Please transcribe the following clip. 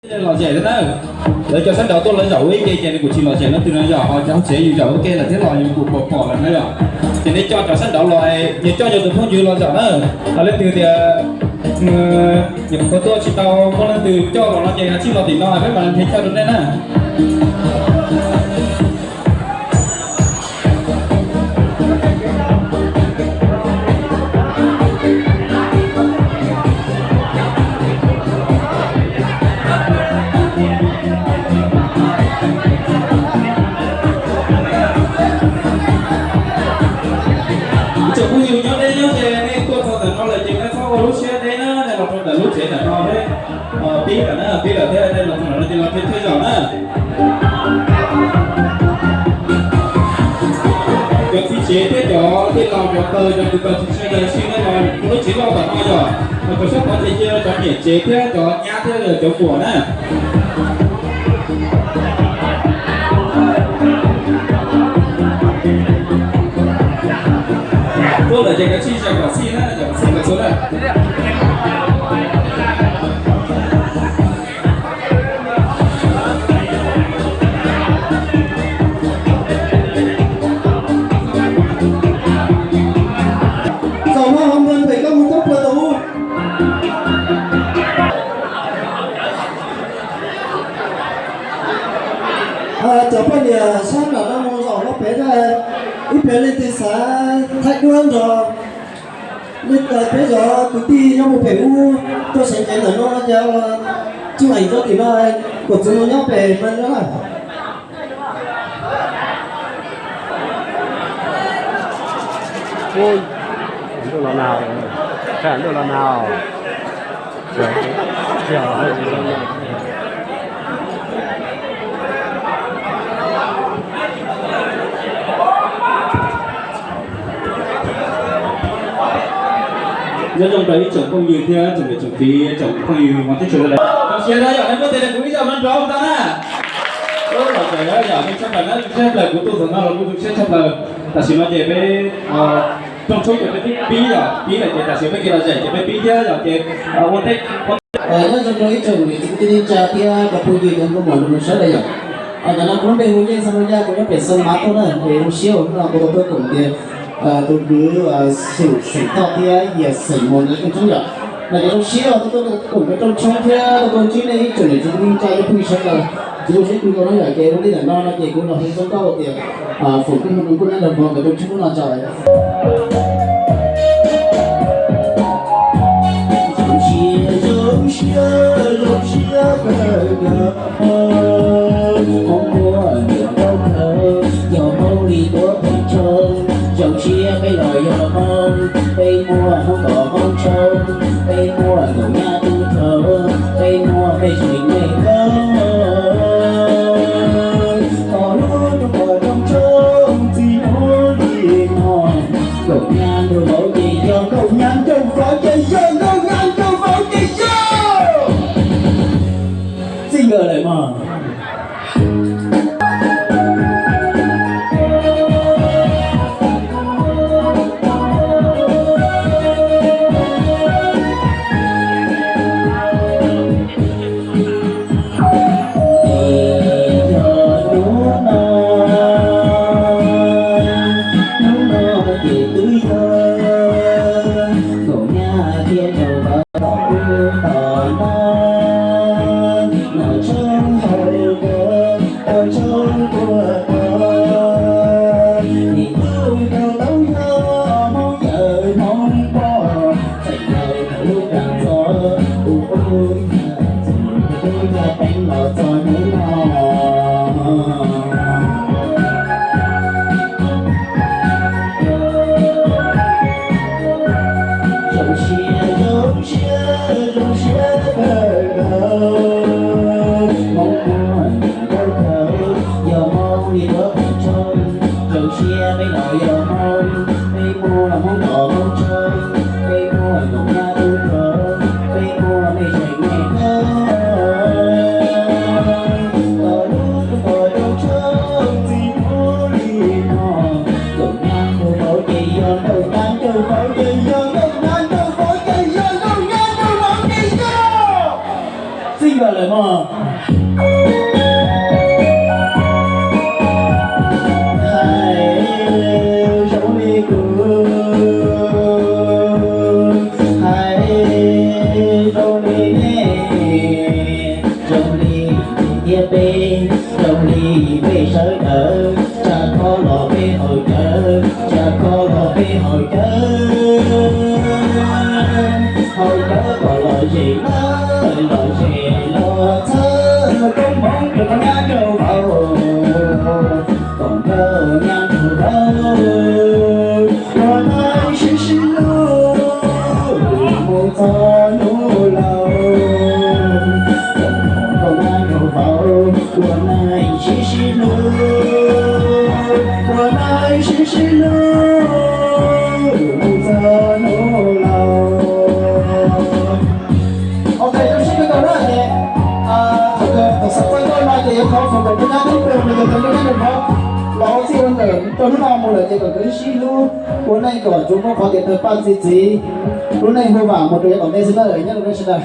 Lom zem thiab na. Lawv cov sab nraud tuaj lawv zaum ua ib ke ces nws kuj tsis lom zem leej twg no yog ho cov hauv tsev yus zaum ua ke lawm thiab los yus kuj pom pom lawm na yog. Ces nej coj cov sab nraud los, nej coj cov tus phooj ywg los zaum na. Ho leej twg tias nyuam qhuav tuaj tsis tau muaj leej twg coj los no ces ho tsij los tim no peb mam li nrhiav coj rau nej na. Tsoom phooj ywg nyob deb nyob ze, nej tuaj txog ntawm no lawm ces nej txhob ua lub siab deb na, nej los rau ntawm lub tsev ntawm no thiab. Pib lawm na, pib lawm thiab, nej los txog ntawm no ces los thiaj zaum na. Cov txiv tsev thiab cov tij laug cov pawg cov kwv cov tij sawv daws sib nyob los lub tsev loj tom no yog, cov sab tod ces cia cov niam tsev thiab cov nyab thiab cov muam na. Tuaj lawm ces kav tsij zam kom xij na, zam kom xij kom txhua na. Txaus no ho muag pem koj mus thoob plaws tau. Cov poj niam sab nram no mus zaum hauv pem thiab, ib pliag leej twg xav thaij duab nrog peb cov kwv tij nyob mus pem ub tuaj seev cev ntawm no no ces tsuj heem rau tim no, kom txwv mus nyob pem mas no na. Ntuj los nag, ntuj los nag. Nyob zoo rau ib tsoom phooj ywg thiab tsoom niam tsoom txiv tsoom phooj ywg hmov thiab tshua sawv daws. Zoo siab na yom, nej muab tes rau kuv ib zaug no nrov tau na. Los txawm yog nej tshaj plaws na, tshaj plaws kuv tuaj txog no los kuj zoo siab tshaj plaws. Tam sim no ces peb rooj tshoob ces peb pib yom, pib lawm ces tam sim peb cia los zem ces peb pib thiab yom ces ua teb. Nyob zoo rau ib tsoom niam txiv kwv tij neej tsa thiab cov phooj ywg cov nkauj muam nraug nus sawv daws yom. Ntawm no kuv lub npe hu Yeej Xab Nau Yaj, kuv nyob pem Xeev Mav Thoj na, es zoo siab uas hnub no kuv tau tuaj koom tias tus kwv Xum Xeem Thoj thiab Yias Xeem Moos nkawd rooj tshoob yom. Mas ces zoo siab uas tuaj tuaj koom nkawd rooj tshoob thiab tuaj tuaj ntsib nej ib tsoom niam txiv kwv tij neej tsa cov phooj ywg sawv daws. Ces zoo siab kawg nkaus na yom, ces ua li ntawm no no ces kuv los hu txoj nkauj tias foom koob hmoov rau nkauj nyab nraug vauv nkawd rooj tshoob hnub no tso. Zoo siab, zoo siab, zoo siab kawg nkaus. Hmoob muaj nyiam nkauj kawg, yog Hmoob li tuav pheej tshoob. Zoo siab peb los yog Hmoob, peb muaj Hmoob kos Hmoob tshoob, peb muaj nkauj nyab tub rog, peb muaj pej xeem me kawg. Koj hlub rau koj rooj tshoob txij hnub li no. Nkauj nyab nraug vauv ces yog, nkauj nyab nraug vauv ces yog, nkauj nyab nraug vauv ces yog. Txij nkawm lawm mog. Yog hnub no, hnub no ces twb yog nkauj nyab thiab nraug vauv los pw tom no, noj tshoob haus kua, ua tshoob ua kua, nim ntuj rau taub hau Hmoob yawm Hmoob pog, txhais tau thaum lub kab txob, kuv kuj yog txhais tau kuv yog teev los txog hnub no. Zoo siab, zoo siab, zoo siab kawg nkaus. Hmoob muaj nyiam nkauj kawg, yog Hmoob li tuav pheej tshoob. Zoo siab peb los yog Hmoob, peb muaj Hmoob kos Hmoob tshoob, peb muaj nkauj nyab tub rog, peb muaj pej xeem me kawg. Hais zoo li kuv, hais zoo li nej, zoo li thiab peb, zoo li peb sawv daws, tsam koj los peb haus cawv, tsam koj los peb haus cawv, haus cawv kom lom zem lawm, lom zem los txhawb koob hmoov rau koj nyab nraug vauv, kom koj nyab nraug vauv ua neej sib sib hlub mus txog hnub laus. Kom koj nyab nraug vauv ua neej sib sib hlub, ua neej sib sib hlub mus txog hnub laus. Ok, zoo siab kawg nkaus na es, thaum xav txog koj no ces yuav thov foom kom koj nyab thoob plaws nws tus tus nyab nraug vauv los ua txij ua nkawm rau hnub no mus lawm ces kom nkawd sib hlub ua neej kom tsuas muaj qhov tias tawg paj txi txiv. Lub neej hu vam mus rau yav tom ntej xwb na, nyob zoo nej sawv daws.